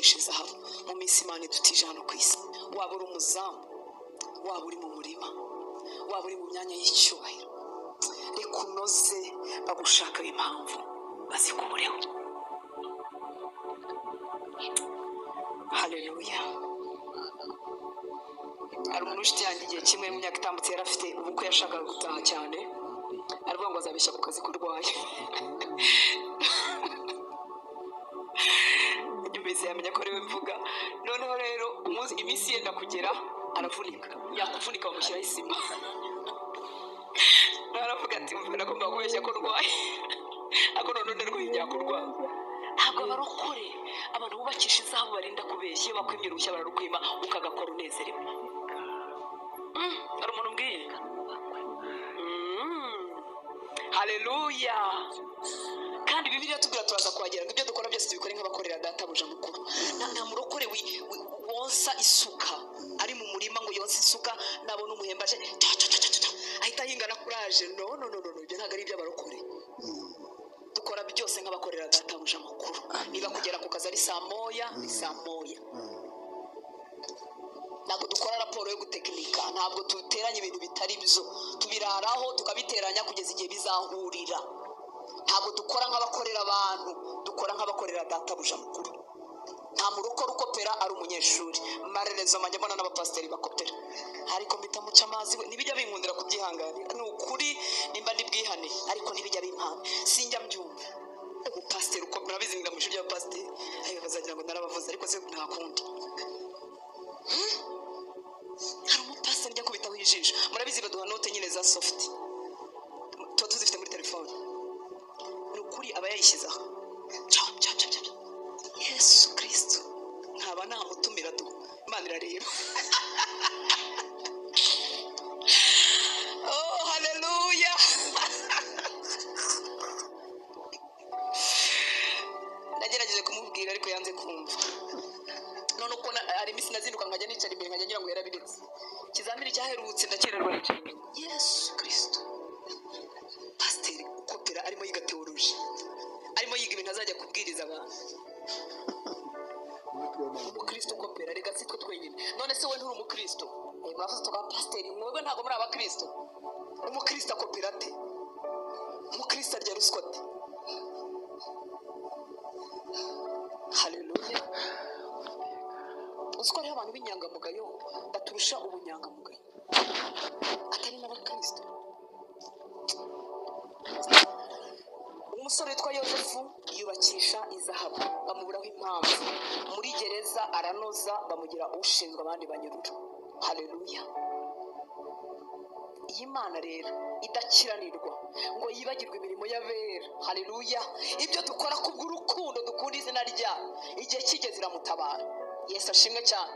bubakisha izahabu mu minsi Imana idutije hano ku isi. Waba uri umuzamu, waba uri mu murima, waba uri mu myanya y'icyubahiro, reka unoze bagushaka impamvu bazikubureho. Haleluya. Hari umuntu w'inshuti yanjye igihe kimwe mu myaka itambutse yari afite ubukwe yashakaga gutaha cyane, aravuga ngo azabeshya ku kazi kurwaye. Nyumvise yamenya ko ariwe mvuga. Noneho rero iminsi yenda kugera aravunika, yakuvunika bamushyiraho isima. Aravuga ati mva nagomba kubeshya ko ndwaye, ariko none ndarwaye nyakurwara. Ntabwo abarokore, abantu bubakisha izahabu barinda kubeshya, iyo bakwimye uruhushya bararukwima ukagakora unezerewe. Hari umuntu umbwiye? Haleluya. Kandi Bibiliya tubwira turaza kuhagera ngo ibyo dukora byose tubikore nk'abakorera databuja mukuru. Nta murokore wonsa isuka ari mu murima ngo yonse isuka nabona umuhemba aje ta ta ta ta ta, ahita ahinga na kuraje. No no no no, ibyo ntabwo ari iby'abarokore. Dukora byose nk'abakorera databuja mukuru. Niba kugera ku kazi ari saa moya, ni saa moya. Ntabwo dukora raporo yo gutekinika, ntabwo duteranya ibintu bitari byo, tubiraraho tukabiteranya kugeza igihe bizahurira. Ntabwo dukora nk'abakorera abantu, dukora nk'abakorera databuja mukuru. Nta murokore ukopera ari umunyeshuri. Marerezo manjye mbona n'abapasiteri bakopera, ariko mpita muca amazi we. Ntibijya binkundira kubyihanganira, ni ukuri nimba ndi bwihane, ariko ntibijya bimpamya, sinjya mbyumva. Umupasiteri ukopera, murabizi mu ishuri ry'abapasiteri, ayo bazagira ngo narabavuze, ariko se nta kundi. Hari umupasiteri njya kubitaho ijisho, murabizi baduha note nyine za soft, tuba tuzifite muri telefone. Ni ukuri aba yayishyize aho. Cya cya cya cya. Yesu Kristo nkaba namutumira du, Imana irareba. Oh haleluya. Nagerageje kumubwira ariko yanze kumva. None uko hari iminsi nazinduka nkajya nicara imbere nkajya ngira ngo yarabiretse. Ikizamini cyaherutse ndakererwa nicara imbere. Yesu Kristo. Pasiteri ukopera arimo yiga teoloji, arimo yiga ibintu azajya kubwiriza abantu. Umukristo ukopera, reka si twe twenyine. None se we nturi umukristo? Mwavuze tukaba pasiteri, mwebwe ntabwo muri abakristo. Umukristo akopera ate? Umukristo arya ruswa ate? Haleluya. Uzi ko hariho abantu b'inyangamugayo baturusha ubunyangamugayo, atari n'abakristo. Umusore witwa Yosefu yubakisha izahabu, bamuburaho impamvu. Muri gereza aranoza, bamugira ushinzwe abandi banyururu. Haleluya. Iyi Mana rero idakiranirwa ngo yibagirwe imirimo y'abera. Haleluya. Ibyo dukora kubw'urukundo dukunda izina ryayo, igihe kigeze iramutabara. Yesu ashimwe cyane.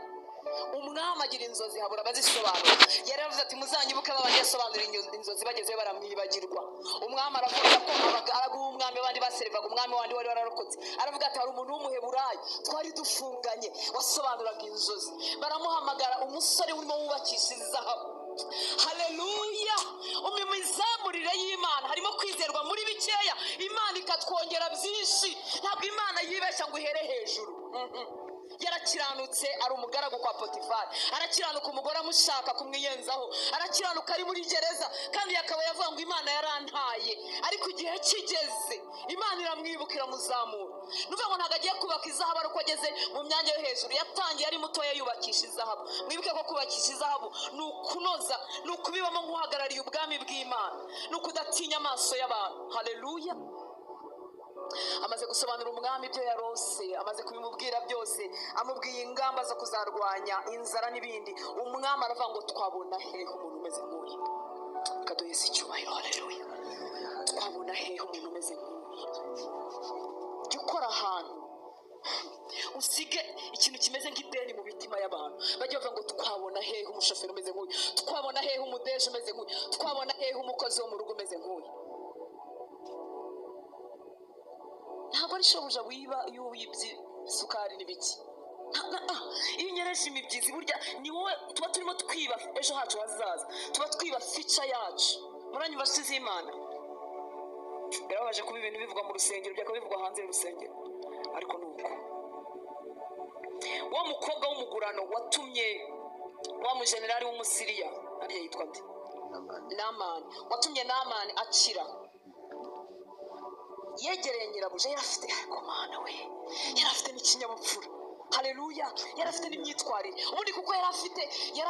Umwami agira inzozi habura abazisobanura. Yari yaravuze ati muzanyibuke babandi yasobanura inzozi bagezeyo baramwibagirwa. Umwami aravuga ko abagaragu b'umwami bandi baserevaga umwami wandi wari wararokotse. Aravuga ati hari umuntu w'umuheburayo twari dufunganye wasobanuraga inzozi. Baramuhamagara, umusore urimo wubakisha izahabu. Haleluya. Imizamurire y'Imana harimo kwizerwa muri bikeya, Imana ikatwongera byinshi. Ntabwo Imana yibeshya ngo ihere hejuru. Yarakiranutse ari umugaragu kwa Potifari, arakiranuka umugore amushaka kumwiyenzaho, arakiranuka ari muri gereza, kandi yakaba yavuga ngo Imana yarantaye, ariko igihe kigeze Imana iramwibuka iramuzamura. Nuvuga ngo ntabwo agiye kubaka izahabu ariko ageze mu myanya yo hejuru. Yatangiye ari mutoya yubakisha izahabu. Mwibuke ko kubakisha izahabu ni ukunoza, ni ukubibamo nk'uhagarariye ubwami bw'Imana, ni ukudatinya amaso y'abantu. Haleluya. Amaze gusobanura umwami ibyo yarose, amaze kubimubwira byose, amubwiye ingamba zo kuzarwanya inzara n'ibindi. Umwami aravuga ngo twabona hehe umuntu umeze nk'uyu? Kaduheze icyubahiro. Haleluya. Twabona hehe umuntu umeze nk'uyu? Jya ukora ahantu usige ikintu kimeze nk'ideni mu mitima y'abantu, bajya bavuga ngo twabona hehe umushoferi umeze nk'uyu, twabona hehe umudeje umeze nk'uyu, twabona hehe umukozi wo mu rugo umeze nk'uyu. Ntabwo ari shobuja wiba iyo wibye isukari n'ibiki. Iyo unyereje imibyizi burya ni wowe tuba turimo twiba ejo hacu hazaza, tuba twiba fica yacu. Muranyumva nshuti z'Imana? Birababaje kuba ibintu bivugwa mu rusengero byakaba bivugwa hanze y'urusengero, ariko ni uko. Wa mukobwa w'umugurano watumye wa mujenerali w'Umusiriya, ariyo yitwa nde? Namani. Watumye Namani akira, yegereye nyirabuja, yari afite, ariko Mana we, yari afite n'ikinyabupfura. Haleluya! Yari afite n'imyitwarire ubundi, kuko yari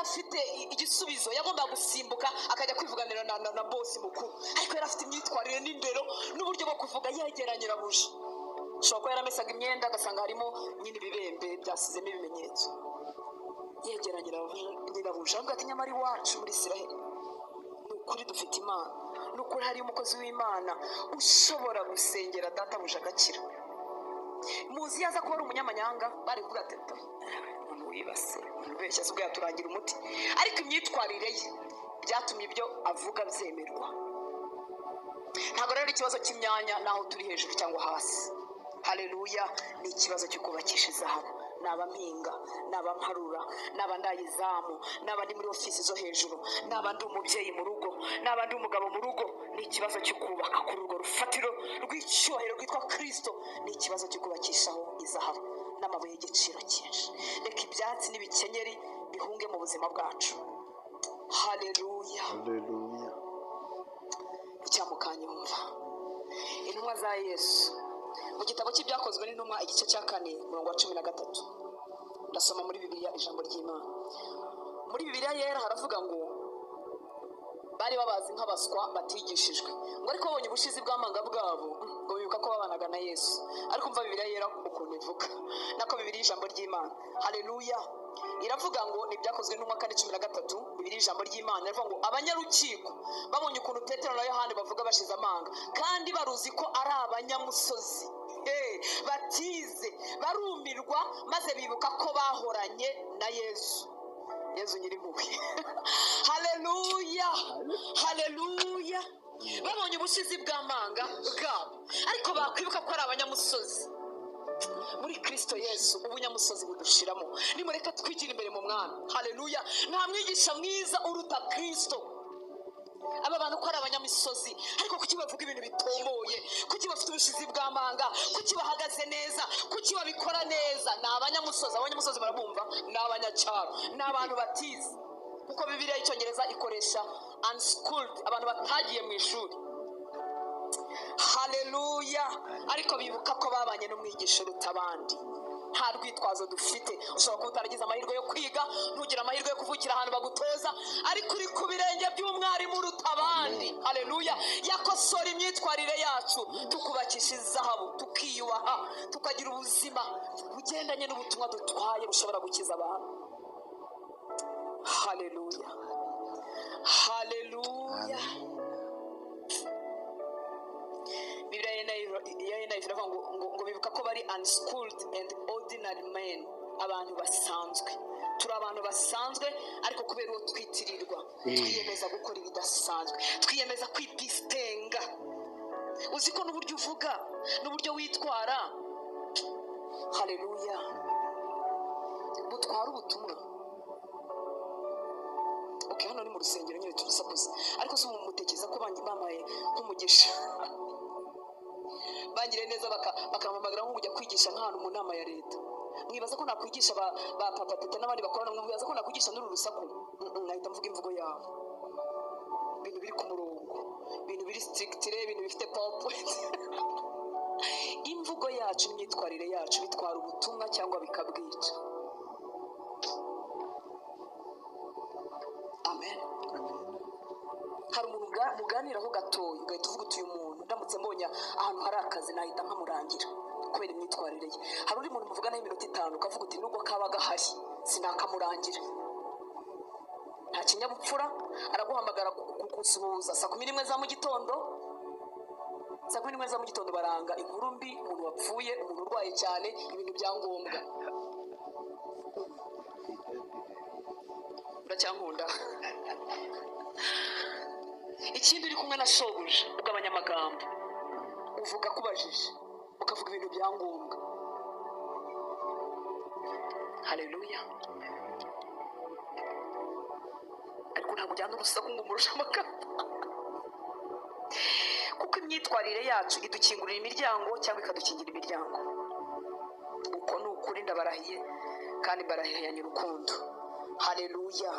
afite igisubizo. Yagombaga gusimbuka akajya kwivuganira na bosi mukuru, ariko yari afite imyitwarire n'indero n'uburyo bwo kuvuga. Yegera nyirabuja, ushobora kuba yaramesaga imyenda agasanga harimo nyine ibibembe byasizemo ibimenyetso. Yegera nyirabuja avuga ati: "Nyamara iwacu muri Isiraheli ni ukuri dufite Imana, ni ukuri hariyo umukozi w'Imana ushobora gusengera databuja agakira." Muzi yaza kuba ari umunyamanyanga, bari kuvuga ati: "Umuntu wibase, umuntu ubeshya se ubwo yaturangira umuti?" Ariko imyitwarire ye byatumye ibyo avuga byemerwa. Ntabwo rero ikibazo cy'imyanya n'aho turi hejuru cyangwa hasi. Haleluya! Ni ikibazo cyo kubakisha izahabu. Naba mpinga, naba mparura, naba ndayizamu, naba ndi muri ofisi zo hejuru, naba ndi umubyeyi mu rugo, naba ndi umugabo mu rugo, ni ikibazo cyo kubaka kuri urwo rufatiro rw'icyubahiro rwitwa Kirisito. Ni ikibazo cyo kubakishaho izahabu n'amabuye y'igiciro cyinshi. Reka ibyatsi n'ibikenyeri bihunge mu buzima bwacu. Haleluya! Haleluya. Icyamukanyumva, intumwa za Yesu, mu gitabo cy'Ibyakozwe n'Intumwa, igice cya 4, umurongo wa 13, ndasoma muri Bibiliya ijambo ry'Imana. Muri Bibiliya Yera haravuga ngo bari babazi nk'abaswa batigishijwe, ngo ariko babonye ubushizi bw'amanga bwabo, ngo bibuka ko babanaga na Yesu. Ariko umva Bibiliya Yera ukuntu ivuga, nako Bibiliya ijambo ry'Imana. Haleluya! Iravuga ngo ni Ibyakozwe n'Intumwa 4:13. Bibiliya ijambo ry'Imana iravuga ngo abanyarukiko babonye ukuntu Petero na Yohani bavuga bashize amanga, kandi baruzi ko ari abanyamusozi, batize, barumirwa, maze bibuka ko bahoranye na Yesu. Yesu nyirimpuhwe! Haleluya, haleluya! Babonye ubushizi bw'amanga bwabo, ariko bakwibuka ko ari abanyamusozi. Muri Kirisito Yesu ubunyamusozi budushiramo. Nimureke twigira imbere mu Mwami. Haleluya! Nta mwigisha mwiza uruta Kirisito. Aba bantu ko ari abanyamisozi, ariko kuki bavuga ibintu bitomboye? Kuki bafite ubushizi bw'amanga? Kuki bahagaze neza? Kuki babikora neza? Ni abanyamusozi. Abanyamusozi barabumva, ni abanyacyaro, ni abantu batize, kuko Bibiliya y'Icyongereza ikoresha unschooled, abantu batagiye mu ishuri. Haleluya! Ariko bibuka ko babanye n'umwigisha uruta abandi. Nta rwitwazo dufite. Ushobora kuba utaragize amahirwe yo kwiga, ntugire amahirwe yo kuvukira ahantu bagutoza, ariko uri ku birenge by'umwarimu uruta abandi. Haleluya! Yakosora imyitwarire yacu, tukubakisha izahabu, tukiyubaha, tukagira ubuzima bugendanye n'ubutumwa dutwaye bushobora gukiza abantu. Haleluya, haleluya! Bibiliya ya NIV iravuga ngo bibuka ko bari unschooled and ordinary men, abantu basanzwe. Turi abantu basanzwe, ariko kubera uwo twitirirwa twiyemeza gukora ibidasanzwe, twiyemeza kwidisitenga. Uzi ko n'uburyo uvuga n'uburyo witwara, haleluya, butwara ubutumwa. Okay, hano ni mu rusengero nyine turasakuza, ariko si ubu mutekereza ko bamaye nk'umugisha, bangiriye neza, bakampamagara nko kujya kwigisha nk'ahantu mu nama ya leta, mwibaza ko nakwigisha ba papa teta n'abandi bakorana? Mwibaza ko nakwigisha n'uru rusaku? Nahita mvuga imvugo yabo, ibintu biri ku murongo, ibintu biri strictly, ibintu bifite PowerPoint. Imvugo yacu n'imyitwarire yacu bitwara ubutumwa cyangwa bikabwica. Amen. Hari umuntu muganiraho gatoya ugahita uvuga uti: "Uyu muntu ndamutse mbonye ahantu hari akazi nahita nkamurangira kubera imyitwarire ye." Hari undi muntu muvuganaho iminota 5 ukavuga uti: "Nubwo kaba gahari sinakamurangira, nta kinyabupfura." Araguhamagara kugusuhuza saa 11 za mu gitondo. Saa 11 za mu gitondo baranga inkuru mbi, umuntu wapfuye, umuntu urwaye cyane, ibintu bya ngombwa. Uracyankunda? Ikindi, uri kumwe na shobuja ugabanya amagambo, uvuga akubajije, ukavuga ibintu bya ngombwa. Haleluya! Ariko ntabwo ujyana urusaku ngo umurushe amagambo, kuko imyitwarire yacu idukingurira imiryango cyangwa ikadukingira imiryango. Uko ni ukuri, ndabarahiye. Kandi barahiranye urukundo. Haleluya.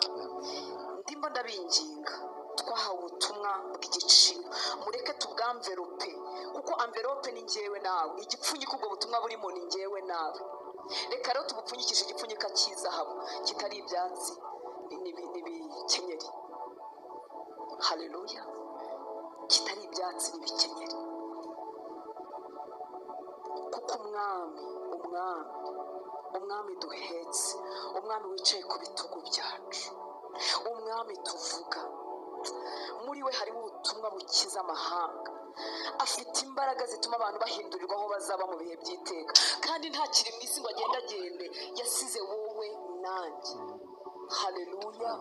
Ndimo ndabinginga, twahawe ubutumwa bw'igiciro, mureke tubwamverope, kuko amverope ni njyewe nawe, igipfunyika ubwo butumwa burimo ni njyewe nawe. Reka rero tubupfunyikishe igipfunyika cy'izahabu kitari ibyatsi n'ibikenyeri. Haleluya. Kitari ibyatsi n'ibikenyeri, kuko umwami, umwami, umwami duhetse, umwami wicaye ku bitugu byacu, umwami tuvuga, muri we harimo ubutumwa bukiza amahanga. Afite imbaraga zituma abantu bahindurirwa aho bazaba mu bihe by'iteka, kandi ntakiri mu isi ngo agendagende, yasize wowe nanjye. Haleluya.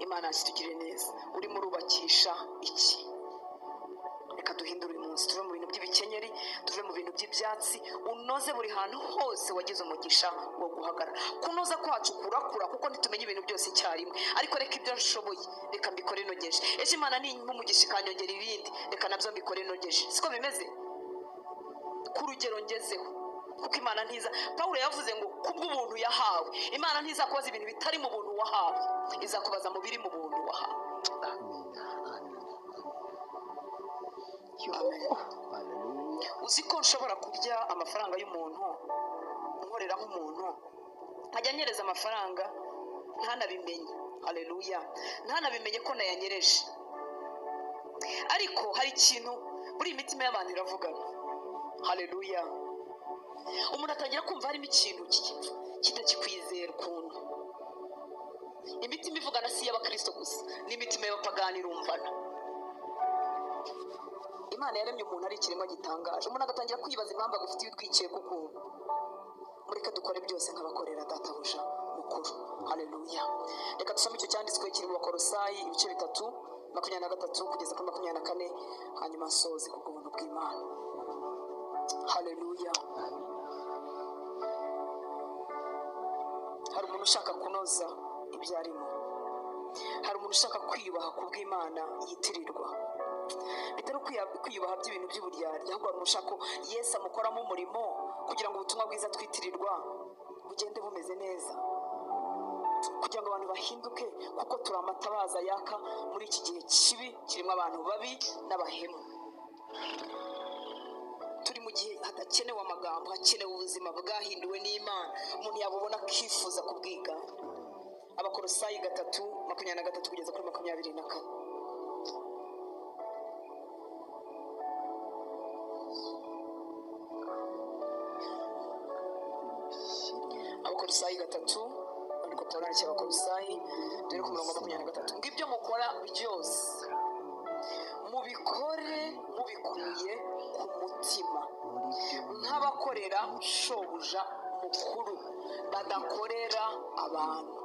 Imana yacu itugirire neza. Urimo urubakisha iki? Reka duhindure uyu munsi, tuve mu bintu by'ibikenyeri, tuve mu bintu by'ibyatsi, unoze buri hantu hose wagize umugisha wo guhagarara. Kunoza kwacu kurakura, kuko ntitumenye ibintu byose icyarimwe, ariko reka ibyo nshoboye reka mbikore nogeje. Ejo Imana nimpa umugisha ikanyongera ibindi, reka nabyo mbikore nogeje. Siko bimeze ku rugero ngezeho, kuko Imana ntiza, Pawulo yavuze ngo kubw'ubuntu yahawe, Imana ntizakubaza ibintu bitari mu buntu wahawe, izakubaza mu biri mu buntu wahawe. Amina, amina. Amen. Haleluya. Uzi ko nshobora kurya amafaranga y'umuntu, nkorera nk'umuntu nkajya nyereza amafaranga ntanabimenye? Haleluya. Ntanabimenye ko nayanyereje. Ariko hari ikintu, buri imitima y'abantu iravugana. Haleluya. Umuntu atangira kumva harimo ikintu kitakikwizera ukuntu. Imitima ivugana si iy'abakristo gusa, n'imitima y'abapagani irumvana. Imana yaremye umuntu ari ikiremwa gitangaje. Umuntu agatangira kwibaza impamvu agufitiye urwikekwe ukuntu. Mureke dukore byose nk'abakorera databuja mukuru. Haleluya. Reka dusome icyo cyanditswe kiri mu Bakorosayi ibice 3, 23 kugeza kuri 24, hanyuma nsoze ku bw'ubuntu bw'Imana. Haleluya. Hari umuntu ushaka kunoza ibyo arimo, hari umuntu ushaka kwiyubaha ku bw'Imana yitirirwa, bitari kwiyubaha by'ibintu by'uburyarya, ahubwo hari umuntu ushaka ko Yesu amukoramo umurimo kugira ngo ubutumwa bwiza twitirirwa bugende bumeze neza, kugira ngo abantu bahinduke, kuko turi amatabaza yaka muri iki gihe kibi kirimo abantu babi n'abahemu. Turi mu gihe hadakenewe amagambo, hakenewe ubuzima bwahinduwe n'Imana, umuntu yabubona akifuza kubwigana. Abakorosayi 3, 23 kugeza kuri 24. Abakorosayi 3, ariko turandikiye Abakorosayi, dore ku murongo wa 23, ngo ibyo mukora byose mubikore mubikuye ku mutima, nk'abakorera shobuja mukuru, badakorera abantu,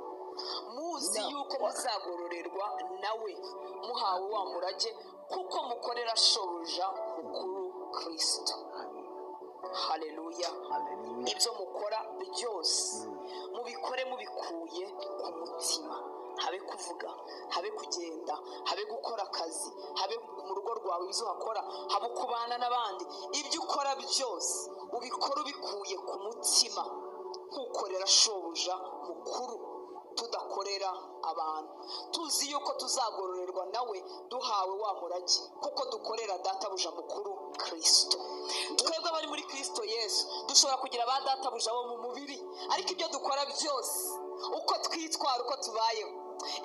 muzi yuko muzagororerwa nawe muhawe wa murage, kuko mukorera shobuja mukuru Kristo. Haleluya. Haleluya. Ibyo mukora byose mubikore mubikuye ku mutima, habe kuvuga, habe kugenda, habe gukora akazi, habe mu rugo rwawe ibyo uhakora, habe kubana n'abandi, ibyo ukora byose ubikore ubikuye ku mutima, nk'ukorera shobuja mukuru, tudakorera abantu, tuzi yuko tuzagororerwa nawe duhawe wa murage, kuko dukorera databuja mukuru Kristo. Twebwe abari muri Kristo Yesu dushobora kugira ba databuja bo mu mubiri, ariko ibyo dukora byose, uko twitwara, uko tubayeho,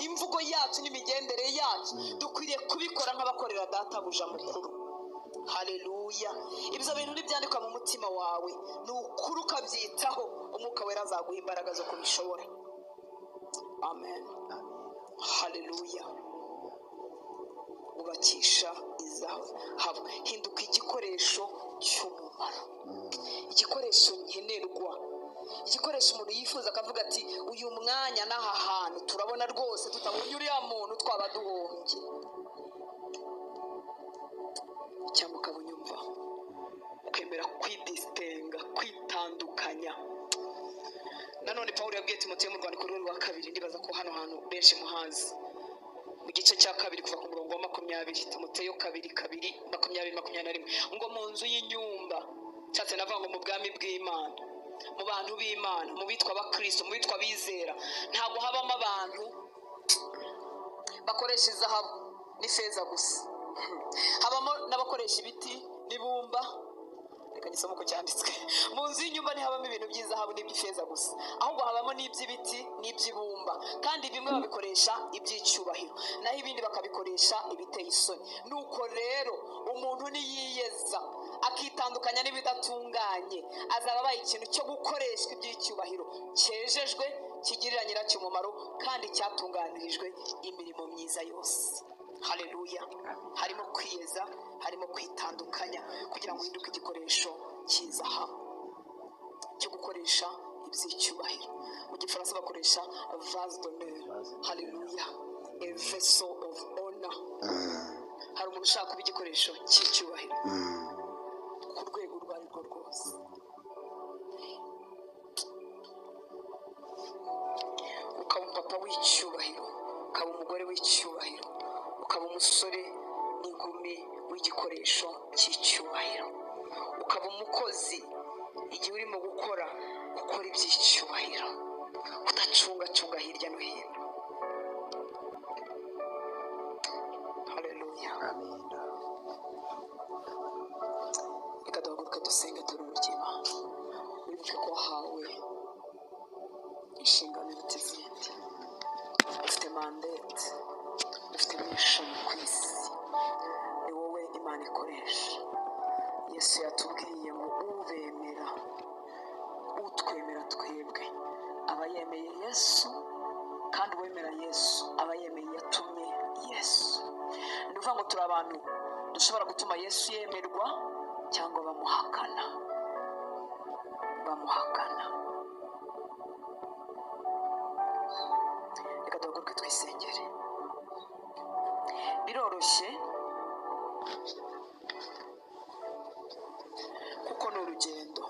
imvugo yacu n'imigendere yacu, dukwiriye kubikora nk'abakorera databuja mukuru. Haleluya. Ibyo bintu nibyandikwa mu mutima wawe, ni ukuri ukabyitaho, Umwuka Wera azaguha imbaraga zo kubishobora. Amen. Haleluya. Ubakisha izahabu, hinduka igikoresho cy'umumaro, igikoresho nkenerwa, igikoresho umuntu yifuza akavuga ati uyu mwanya n'aha hantu turabona rwose tutabonye uriya muntu twaba duhombye. Cyangwa ukaba unyumva ukemera kwidisitenga, kwitandukanya. Nanone Pawulo yabwiye Timoteyo mu rwandiko rwe rwa kabiri, ndibaza ko hano hantu benshi muhazi, mu gice cya 2 kuva ku murongo wa 20, Timoteyo 2 2, 20, 21, ngo mu nzu y'inyumba, nshatse navuga ngo mu bwami bw'Imana Mu bantu b'Imana, mu bitwa abakristo, mu bitwa abizera, ntabwo habamo abantu bakoresha izahabu n'ifeza gusa, habamo n'abakoresha ibiti n'ibumba. Reka gisome uko cyanditswe. Mu nzu y'inyumba ntihabamo ibintu by'izahabu n'iby'ifeza gusa, ahubwo habamo n'iby'ibiti n'iby'ibumba, kandi bimwe babikoresha iby'icyubahiro, naho ibindi bakabikoresha ibiteye isoni. Nuko rero umuntu niyiyeza akitandukanya n'ibidatunganye, azaba abaye ikintu cyo gukoreshwa iby'icyubahiro, cyejejwe, kigirira nyiracyo umumaro, kandi cyatunganirijwe imirimo myiza yose. Haleluya. Harimo kwiyeza, harimo kwitandukanya kugira ngo uhinduke igikoresho cy'izahabu cyo gukoresha iby'icyubahiro. Mu gifaransa bakoresha vase d'honneur. Haleluya, a vessel of honor. Hari umuntu ushaka kuba igikoresho cy'icyubahiro ku rwego urwo ari rwo rwose, ukaba umupapa w'icyubahiro, ukaba umugore w'icyubahiro, ukaba umusore n'inkumi w'igikoresho cy'icyubahiro, ukaba umukozi igihe urimo gukora, ukora iby'icyubahiro, udacungacunga hirya no hino. Haleluya. Amina. Reka duhaguruke dusenge tururukire Imana. Wibuke ko wahawe inshingano iruta izindi, ufite mandate, ufite mission ku isi, ni wowe Imana ikoresha. Yesu yatubwiye ngo ubemera, utwemera twebwe, aba yemeye Yesu, kandi uwemera Yesu aba yemeye yatumye Yesu. Ni ukuvuga ngo turi abantu dushobora gutuma Yesu yemerwa cyangwa bamuhakana, bamuhakana. Reka duhaguruke twisengere. Biroroshye kuko ni urugendo.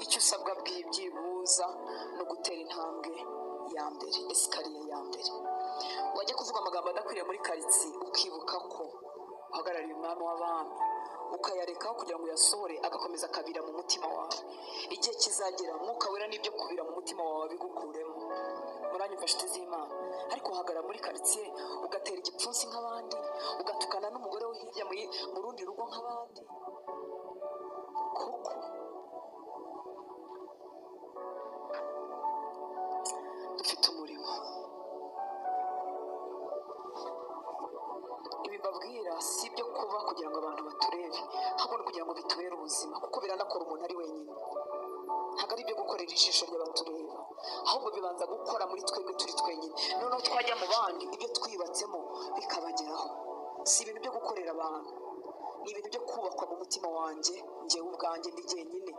Icyo usabwa byibuza ni ugutera intambwe ya mbere, escalier ya mbere. Wajya kuvuga amagambo adakwiriye muri karitsiye, ukibuka ko uhagarariye umwami w'abami, ukayarekaho kugira ngo uyasohore, agakomeza akabira mu mutima wawe. Igihe kizagera Mwuka Wera n'ibyo kubira mu mutima wawe bigukuremo. Muranyumva, nshuti z'Imana? Ariko uhagarara muri karitsiye ugatera igipfunsi nk'abandi, ugatukana n'umugore wo hirya mu rundi rugo nk'abandi, kuko dufite umurimo. Ibi mbabwira si ibyo kuba kugira ngo abantu baturebe, ahubwo ni kugira ngo bitubere ubuzima, kuko biranakora umuntu ari wenyine. Ntabwo ari ibyo gukorera ijisho ry'abatureba, ahubwo bibanza gukora muri twebwe turi twenyine, noneho twajya mu bandi ibyo twibatsemo bikabageraho. Si ibintu byo gukorera abantu, ni ibintu byo kubakwa mu mutima wanjye njyewe ubwanjye ndi jyenyine.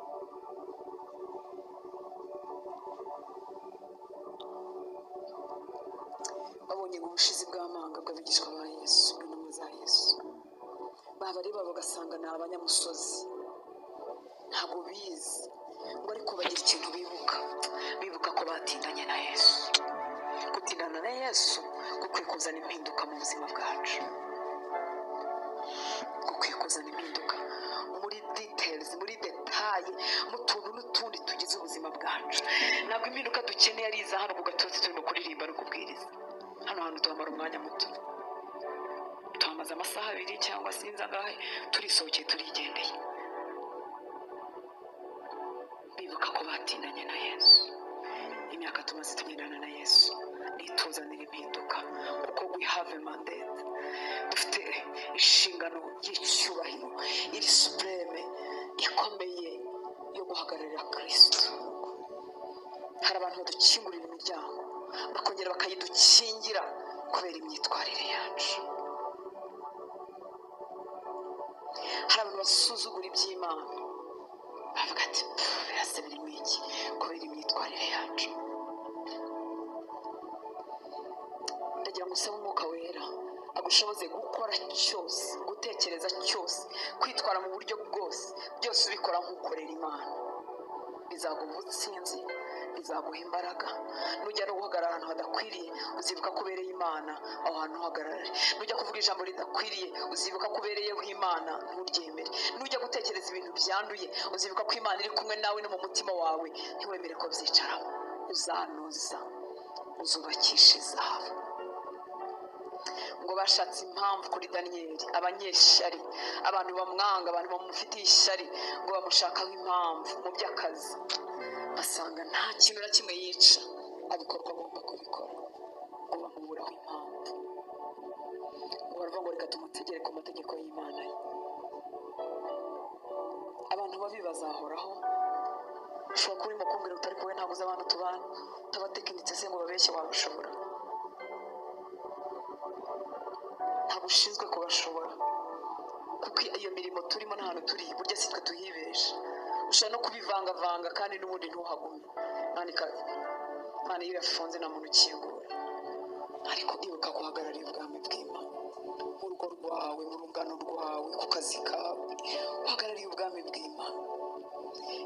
Babonye ngo ubushizi bw'amanga bw'abigishwa ba Yesu n'intumwa za Yesu, babareba bagasanga ni abanyamusozi, ntabwo bize ngo, ariko bagira ikintu bibuka, bibuka ko batindanye na Yesu. Gutindana na Yesu gukwiye kuzana impinduka mu buzima bwacu, gukwiye kuzana impinduka muri details, muri détails, mu tuntu n'utundi tugize ubuzima bwacu. Ntabwo impinduka dukeneye ari iza hano ku gatuti turimo kuririmba no kubwiriza. Hano hantu tuhamara umwanya muto, tuhamaze amasaha 2 cyangwa sinzi angahe, turisohokeye, turigendeye. Bibuka ko batindanye na Yesu. Imyaka tumaze tugendana na Yesu nituzanira impinduka, kuko we have a mandate, dufite inshingano y'icyubahiro iri supreme, ikomeye, yo guhagararira Kristo. Hari abantu badukingurira imiryango, bakongera bakayidukingira kubera imyitwarire yacu. Hari abantu basuzugura iby'Imana, bavuga ati: "Birasa birimo iki?" kubera imyitwarire yacu. Ndagira ngo usabe Umwuka Wera agushoboze gukora cyose, gutekereza cyose, kwitwara mu buryo bwose, byose ubikora nk'ukorera Imana. Bizaguha ubutsinzi, Bizaguha imbaraga. Nujya no guhagarara ahantu hadakwiriye, uzibuka ko ubereye Imana, aho hantu uhagarare. Nujya kuvuga ijambo ridakwiriye, uzibuka ko ubereyeho Imana, nturyemere. Nujya gutekereza ibintu byanduye, uzibuka ko Imana iri kumwe nawe no mu mutima wawe, ntiwemere ko byicaramo. Uzanoza, uzubakisha izahabu. Ngo bashatse impamvu kuri Daniyeli, abanyeshyari, abantu bamwanga, abantu bamufitiye ishyari, ngo bamushakaho impamvu mu by'akazi, basanga nta kintu na kimwe yica, abikorwa agomba kubikora, ngo bamuburaho impamvu. Ngo baravuga ngo reka tumutegere ku mategeko y'Imana ye. Abantu babi bazahoraho. Ushobora kuba urimo kumbwira utari kumwe, ntabwo uzi abantu tubana, utabatekinitse se ngo babeshye wabashobora? Ntabwo ushinzwe kubashobora, kuko iyo mirimo turimo n'ahantu turi burya si twe tuhibesha. Ushobora no kubivangavanga kandi n'ubundi ntuhagume. Imana iyo irafunze nta muntu ukingura. Ariko ibuka guhagararira ubwami bw'Imana mu rugo rwawe, mu rungano rwawe, ku kazi kawe, uhagarariye ubwami bw'Imana.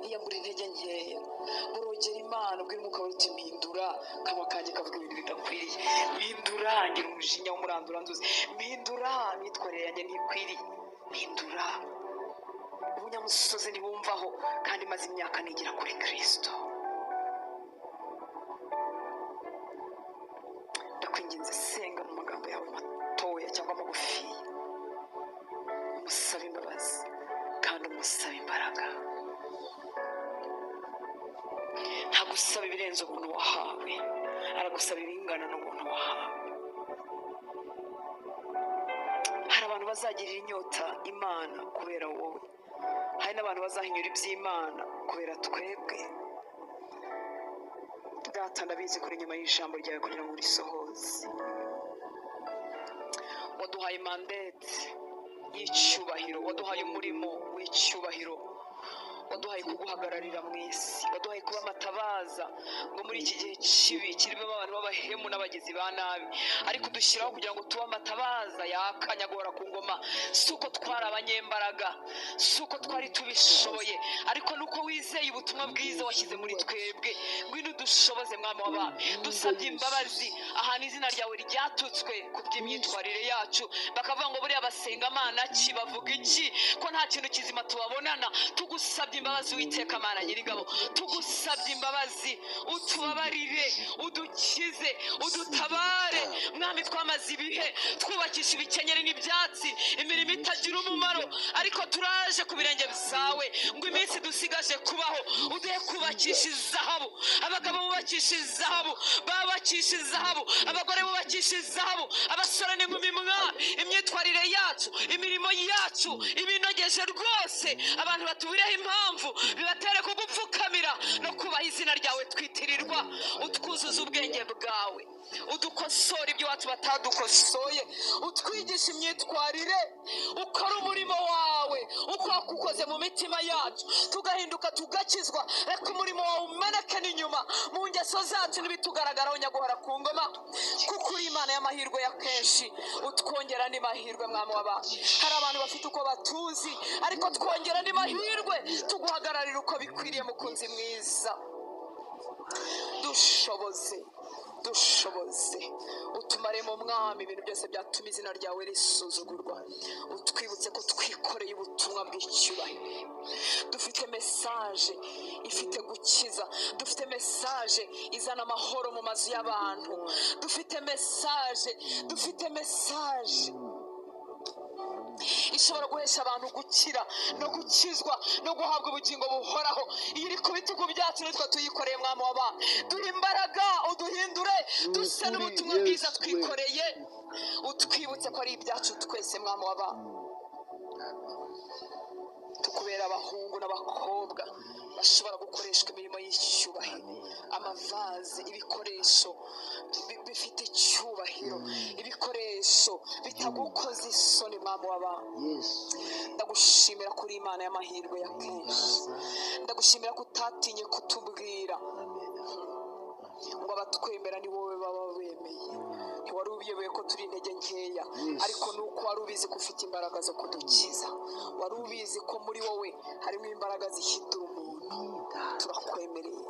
Iyambura intege nkeya, burogera Imana, ubwira umwuka wawe uti mpindura, kanwa kanjye kavuga ibintu bidakwiriye, mpindura, ngira umujinya w'umuranduranzuzi, mpindura, imyitwarire yanjye ntikwiriye, mpindura. Ubunyamusozi ntibumvaho, kandi maze imyaka nigira kuri Kristo. Ndakwinginze, senga mu magambo yawe matoya cyangwa magufiya, umusabe imbabazi kandi umusabe imbaraga. Ntagusaba ibirenze ubuntu wahawe, aragusaba ibingana n'ubuntu wahawe. Hari abantu bazagirira inyota Imana kubera wowe, hari n'abantu bazahinyura iby'Imana kubera twebwe. Data, ndabizi kuri nyuma y'ijambo ryawe kugira ngo urisohoze. Waduhaye mandate y'icyubahiro, waduhaye umurimo w'icyubahiro, waduhaye kuguhagararira mu isi, waduhaye kuba amatabaza ngo muri iki gihe kibi kirimo abantu b'abahemu n'abagizi ba nabi, ariko dushyiraho kugira ngo tube amatabaza yakanyagora ku ngoma. Si uko twari abanyembaraga, si uko twari tubishoboye, ariko nuko wizeye ubutumwa bwiza washyize muri twebwe. Ngwino udushoboze, mwami w'abami. Dusabye imbabazi ahantu izina ryawe ryatutswe ku by'imyitwarire yacu, bakavuga ngo buriya basenga Mana ki, bavuga iki, ko nta kintu kizima tubabonana. Tugusabye imbabazi, Uwiteka Mana Nyiringabo, tugusabye imbabazi, utubabarire, udukize, udutabare. Mwami, twamaze ibihe twubakisha ibikenyeri n'ibyatsi, imirimo itagira umumaro, ariko turaje ku birenge byawe ngo iminsi dusigaje kubaho uduhe kubakisha izahabu. Abagabo bubakisha izahabu, babakisha izahabu, abagore bubakisha izahabu, abasore n'inkumi. Mwami, imyitwarire yacu, imirimo yacu ibinogeje rwose, abantu batubireho impamvu bibatere kugupfukamira no kubaha izina ryawe twitirirwa. Utwuzuza ubwenge bwawe, udukosora ibyo iwacu batadukosoye, utwigisha imyitwarire, ukora umurimo wawe uko wakukoze mu mitima yacu, tugahinduka, tugakizwa. Reka umurimo wawe umeneke n'inyuma mu ngeso zacu n'ibitugaragaraho, nyaguhora ku ngoma, kuko uri Imana y'amahirwe ya kenshi, utwongera andi mahirwe. Mwami w'abantu, hari abantu bafite uko batuzi, ariko twongera andi mahirwe tuguhagararira uko bikwiriye. Mukunzi mwiza, dushoboze, dushoboze, utumaremo mwami ibintu byose byatuma izina ryawe risuzugurwa. Utwibutse ko twikoreye ubutumwa bw'icyubahiro, dufite message ifite gukiza, dufite message izana amahoro mu mazu y'abantu, dufite message, dufite message ishobora guhesha abantu gukira no gukizwa no guhabwa ubugingo buhoraho. Iyi iri ku bitugu byacu, nitwe tuyikoreye. Mwami w'abantu, duhe imbaraga, uduhindure dusa n'ubutumwa bwiza twikoreye, utwibutse ko ari ibyacu twese. Mwami w'abantu, tukubera abahungu n'abakobwa bashobora gukoreshwa imirimo y'icyubahiro, amavaze, ibikoresho bifite icyubahiro, ibikoresho bitagukoza isoni. Mwami w'abantu, Yesu. Ndagushimira kuri Imana y'amahirwe ya kenshi. Ndagushimira ko utatinye kutubwira Amen. ngo abatwemera ni wowe baba bemeye. Ntiwari ubiyobewe ko turi intege nkeya, Yes. ariko nuko wari ubizi ko ufite imbaraga zo kudukiza. Wari ubizi ko muri wowe harimo imbaraga zihindura umuntu. Turakwemereye,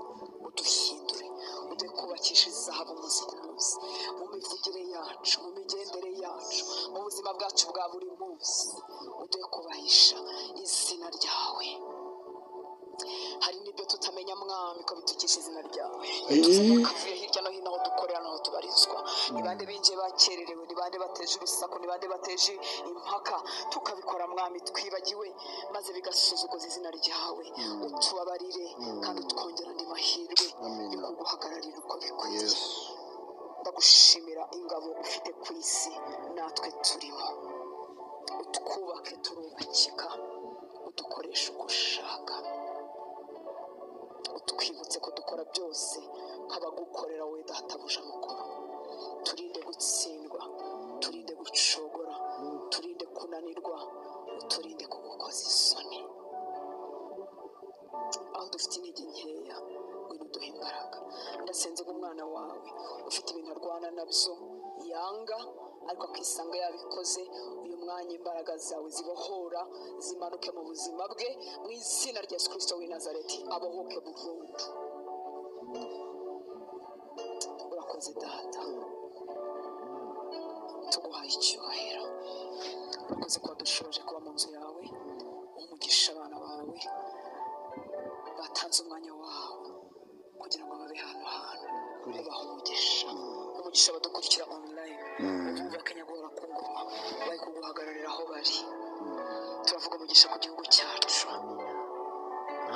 uduhindure, uduhe kubakisha izahabu umunsi ku munsi, mu mivugire yacu, mu migendere yacu, mu buzima bwacu bwa buri munsi. Uduhe kubahisha izina ryawe. Hari n'ibyo tutamenya, Mwami, ko bitukisha izina ryawe. Tuvuye hirya no hino, aho dukorera n'aho tubarizwa, ni bande binjiye bakererewe? Ni bande bateje urusaku? Ni bande bateje impaka? Tukabikora, Mwami, twibagiwe, maze bigasuzuguza izina ryawe. Utubabarire kandi utwongera andi mahirwe Amen. yo kuguhagararira uko bikwiye. Yesu. Ndagushimira ingabo ufite ku isi natwe turimo. Utwubake turubakika, udukoresha uko ushaka. Utwibutse ko dukora byose nk'abagukorera, wowe Databuja mukuru. Turinde gutsindwa, turinde gucogora, turinde kunanirwa, uturinde kugukoza isoni. Aho dufite intege nkeya, ngwino uduhe imbaraga. Ndasenze ngo umwana wawe ufite ibintu arwana nabyo yanga ariko akisanga yabikoze, uyu mwanya imbaraga zawe zibohora zimanuke mu buzima bwe, mu izina rya Yesu Kirisito w'i Nazareti, abohoke burundu. Urakoze Data, tuguhaye icyubahiro. Urakoze kuba dushoje kuba mu nzu yawe. Umugisha abana bawe batanze umwanya wawe kugira ngo babe hano hantu, ubahe umugisha. Umugisha abadukurikira online, ububake nyagora ku ngoma, bari kuguhagararira aho bari. Turavuga umugisha ku gihugu cyacu,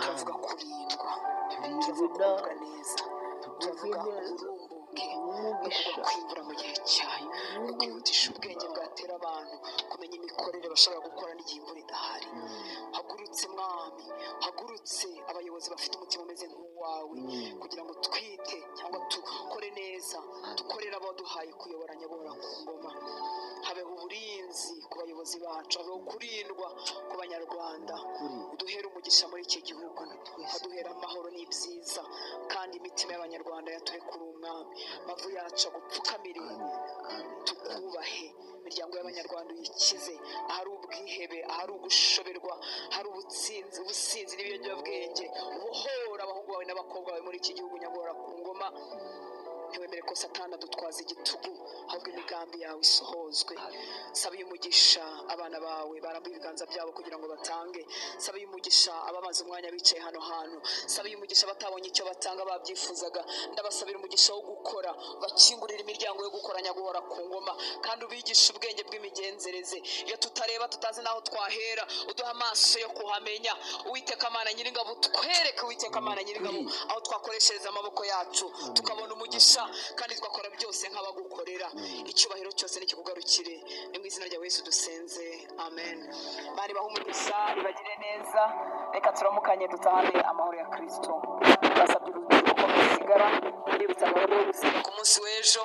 turavuga kurindwa, turavuga kugubwa neza, turavuga uburumbuke no kugwa kw'imvura mu gihe cyayo, no kwihutisha ubwenge bwatera abantu kumenya imikorere bashobora gukora n'igihe imvura idahari. Hagurutse, Mwami, hagurutse abayobozi bafite umutima umeze nk'uwawe, kugira ngo twite cyangwa dukore neza, dukorere abaduhaye kuyobora nyabora ku ngoma. Habeho uburinzi ku bayobozi bacu, habeho kurindwa ku Banyarwanda. Uduhere umugisha muri iki gihugu, aduhere amahoro n'ibyiza, kandi imitima y'Abanyarwanda yature kuri Umwami. Mavu yacu agupfukamire, tukubahe. Imiryango y'Abanyarwanda uyikize ahari ubwihebe, ahari ugushoberwa, ahari ubutsinzi, ubusinzi n'ibiyobyabwenge. Ubohora abahungu bawe n'abakobwa bawe muri iki gihugu, nyagora ku ngoma. Ntiwemere ko Satani adutwaza igitugu, ahubwo imigambi yawe isohozwe. Saba umugisha abana bawe barambuye ibiganza byabo kugira ngo batange. Saba umugisha abamaze umwanya bicaye hano hantu. Saba umugisha batabonye icyo batanga babyifuzaga. Ndabasabira umugisha wo gukora, bakingurira imiryango yo gukora, nyaguhora ku ngoma, kandi ubigishe ubwenge bw'imigenzereze. Iyo tutareba, tutazi n'aho twahera, uduha amaso yo kuhamenya. Uwiteka Mana Nyiringabo, twereke, Uwiteka Mana Nyiringabo, aho twakoreshereza amaboko yacu tukabona umugisha, kandi twakora byose nk'abagukorera. Icyubahiro cyose nikikugarukire. Ni mu izina rya Yesu dusenze, amen. Bari baha umugisha, ibagire neza. Reka turamukanye, dutahane amahoro ya Kirisito. Basabye urubyiruko ko musigara, ndibutsa gahunda yo gusenga ku munsi w'ejo.